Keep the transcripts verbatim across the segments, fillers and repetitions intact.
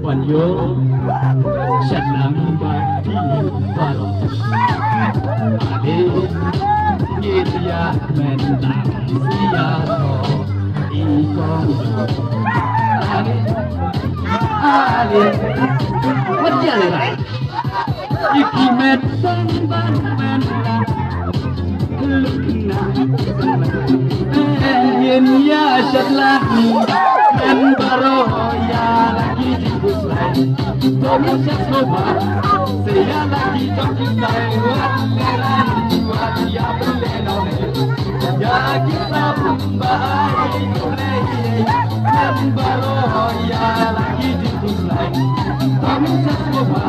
Wan yo shat lang ba ti ba lo. Ade ngi ya men da si ya ko i kong. Ade ade wat ya le. Iki met tang ban men la. Lukna yin ya shat la. Men baro ya lagi di kuslai. Tomi shat no ba. Se ya lagi toki tai. Wan le ran wan ya bele no. Ya kita ba ai ko le. Men baro ya lagi di kuslai. Tomi shat no ba.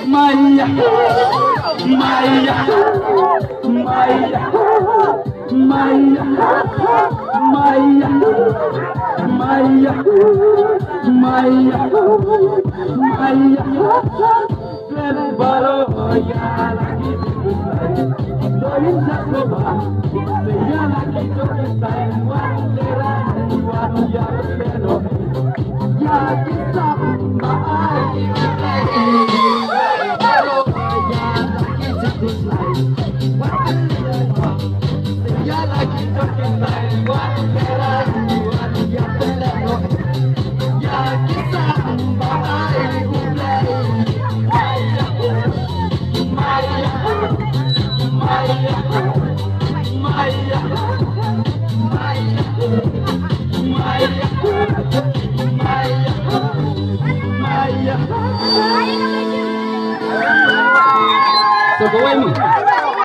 Maya, maya, maya, maya, maya, maya, maya, maya.